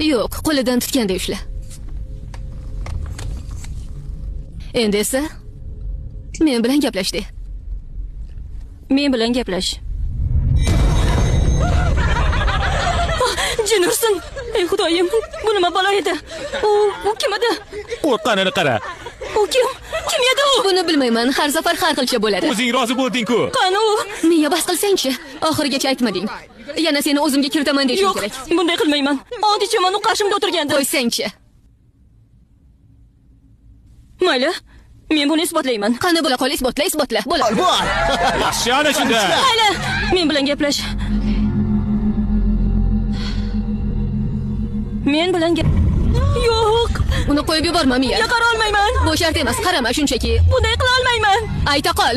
Yo'q, qo'lidan tutganday ushla. Endi esa men bilan gaplash de. Men bilan gaplash. Jin ursin. Ey Xudoyim, bu nima balo edi? U kim edi? Qo'rqqanini qara. U kim? Kim edi u? Buni bilmayman, har safar har xilcha bo'ladi. O'zing rozi bo'lding-ku. Qani u? Miya bas qilsangchi, oxirigacha aytmading. Yana seni o'zimga kiritaman deyishim Yo'q, kerak. bunday qilmayman. Ont ichaman, u qarshimda o'tirgandi. Qo'ysangchi. Mayli, men buni isbotlayman. Qani bo'la qol, isbotla, isbotla. Bo'la. Yaxshi ana shunda. Mayli, men bilan gaplash. Men bilan gap. Yo'q. Uni qo'yib yuborma, Miya. Bunga qara olmayman. Bu shart emas, qarama shunchaki. Bunday qila olmayman. Ayta qol.